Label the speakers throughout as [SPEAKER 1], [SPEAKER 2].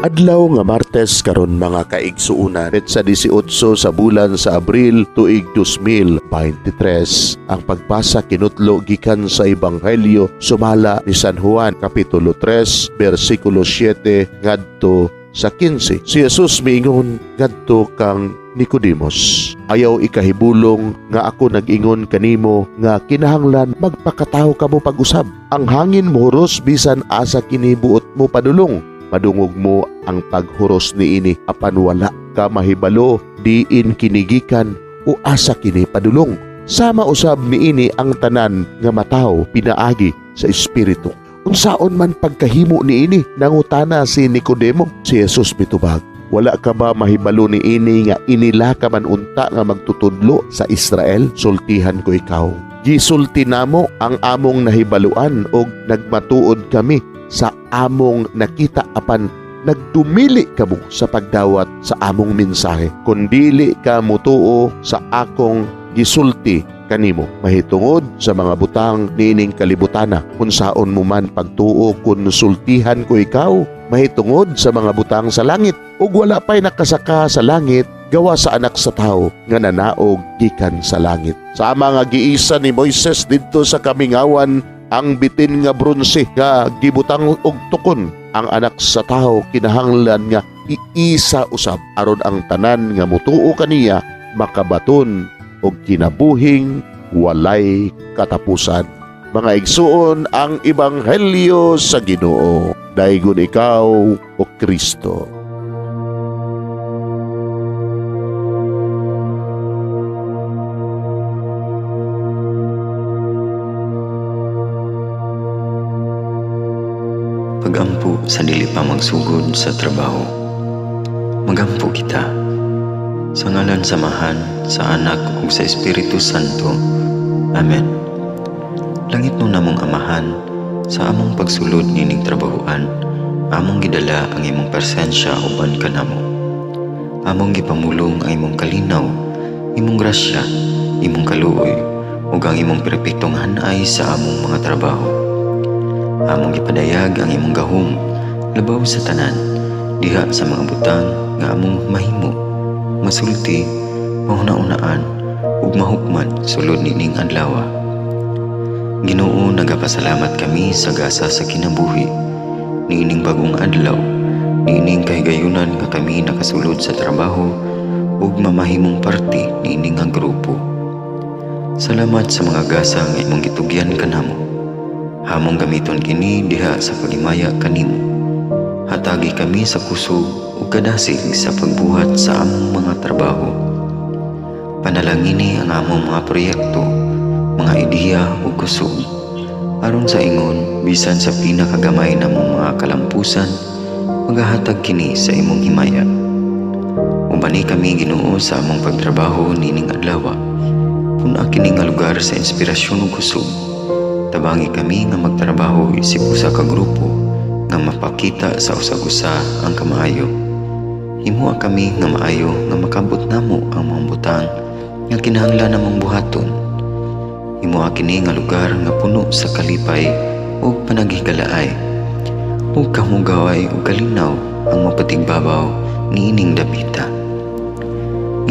[SPEAKER 1] Adlaw nga Martes karon, mga kaigsuunan, petsa 18 sa bulan sa Abril, tuig 2023. Ang pagbasa kinutlo gikan sa Ebanghelyo sumala ni San Juan, kapitulo 3, bersikulo 7 ngadto sa 15. Si Jesus miingon ngadto kang Nicodemos, "Ayaw ikahibulong nga ako nag-ingon kanimo nga kinahanglan magpakatawo kamo pag-usab. Ang hangin mohuros bisan asa kini buot mo padulong. Madungog mo ang paghuros niini, apan wala ka mahibalo diin kini gikan o asa kini padulong. Sama usab niini ang tanan nga matawo pinaagi sa Espiritu." "Unsaon man pagkahimo niini?" nangutana si Nicodemo. Si Jesus mitubag, "Wala ka ba mahibalo niini nga inila ka man unta nga magtutudlo sa Israel? Sultihan ko ikaw. Gisulti namo ang among nahibaluan og nagmatuod kami sa among nakita, apan nagdumili kamo sa pagdawat sa among mensahe. Kung dili ka mutuo sa akong gisulti kanimo mahitungod sa mga butang niining kalibutana, unsaon mo man pagtuo kung sultihan ko ikaw mahitungod sa mga butang sa langit? Ug wala pa'y nakasaka sa langit gawa sa Anak sa Tao nga nanaog gikan sa langit. Sama nga giisa ni Moises didto sa kamingawan ang bitin nga bronse nga gibutang og tukon, ang Anak sa Tao kinahanglan nga iisa usab, aron ang tanan nga mutuo kaniya makabaton og kinabuhing walay katapusan." Mga igsuon, ang ebanghelyo sa Ginoo. Daygon ikaw, o Kristo.
[SPEAKER 2] Pagampo sa dili pa magsugod sa trabaho. Magampo kita. Sa ngalan sa Amahan, sa Anak ug sa Espiritu Santo. Amen. Langitnon namong Amahan, sa among pagsulod nining trabahoan, among gidala ang imong presensya uban kanamo. Among gipamulong ang imong kalinaw, imong grasya, imong kaluoy, ug ang imong perpektong hanay sa among mga trabaho. Among gipadayag ang imong gahom labaw sa tanan diha sa mga butang nga among mahimo, masulti, mahuna-unaan ug mahukman sulod nining adlaw. Ginoo, nagapasalamat kami sa gasa sa kinabuhi niining bagong adlaw, niining kahigayunan nga kami nakasulod sa trabaho ug mamahimong parte niini nga grupo. Salamat sa mga gasa nga imong gitugyan kanamo. Among gamiton kini diha sa paghimaya kanimo. Hatagi kami sa kusog ug kadasig sa pagbuhat sa among mga trabaho. Panalangini ang among mga proyekto, mga ideya ug kusog, aron sa ingon bisan sa pinakagamay namong mga kalampusan, magahatag kini sa imong himaya. Ubani kami, Ginoo, sa among pagtrabaho nining adlaw. Pun-a kini nga lugar sa inspirasyon ug kusog. Tabangi kami nga magtrabaho isip usa ka grupo nga mapakita sa usag-usa ang kamaayo. Himoa kami nga maayo nga makabot namo ang mga butang nga kinahanglan namong buhaton. Himoa kini nga lugar nga puno sa kalipay ug panaghigalaay, ug kamugaway ug kalinaw ang mapatigbabaw niining dapita.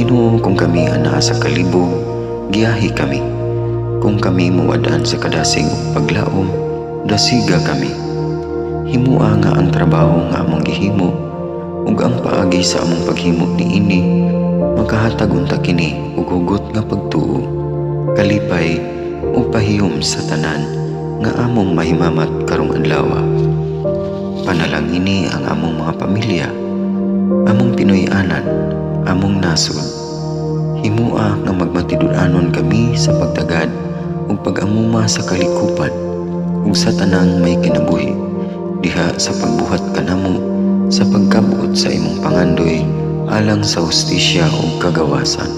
[SPEAKER 2] Ginoo, kung kami anaa sa kalibog, giyahi kami. Kung kami muwad-an sa kadasig ug paglaom, dasiga kami. Himoa nga ang trabaho nga among gihimo ug ang paagi sa among paghimo niini makahatag unta kini og hugot nga pagtuo, kalipay ug pahiyom sa tanan nga among mahimamat karong adlaw. Panalangini ang among mga pamilya, among Pinoy-anan, among nasod. Himoa nga magmatinud-anon kami sa pagtagad ug pag-amuma sa kalikupan ug sa tanang may kinabuhi diha sa pagbuhat kanamo sa pagkabot sa imong pangandoy alang sa hustisya ug kagawasan.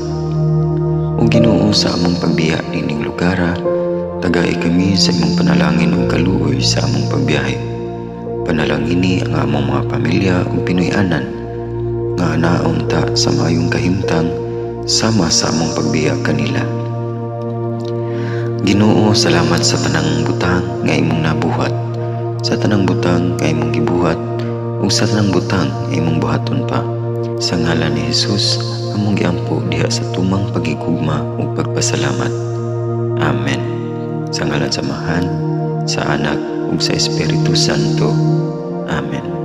[SPEAKER 2] O Ginoo, sa among pagbiya nining lugara, tagai kami sa imong panalangin ug kaluoy sa among pagbiyahe. Panalangini ang among mga pamilya ug Pinoy-anan nga naunta sa maayong kahimtang sama sa among pagbiya kanila. Ginoo, salamat sa tanang butang nga imong nabuhat, sa tanang butang nga imong gibuhat Ug sa tanang butang imong buhaton pa. Sa ngalan ni Jesus, among giampo diha sa tumang pagigugma ug pagpasalamat. Amen. Sa ngalan sa Amahan, sa Anak ug sa Espiritu Santo. Amen.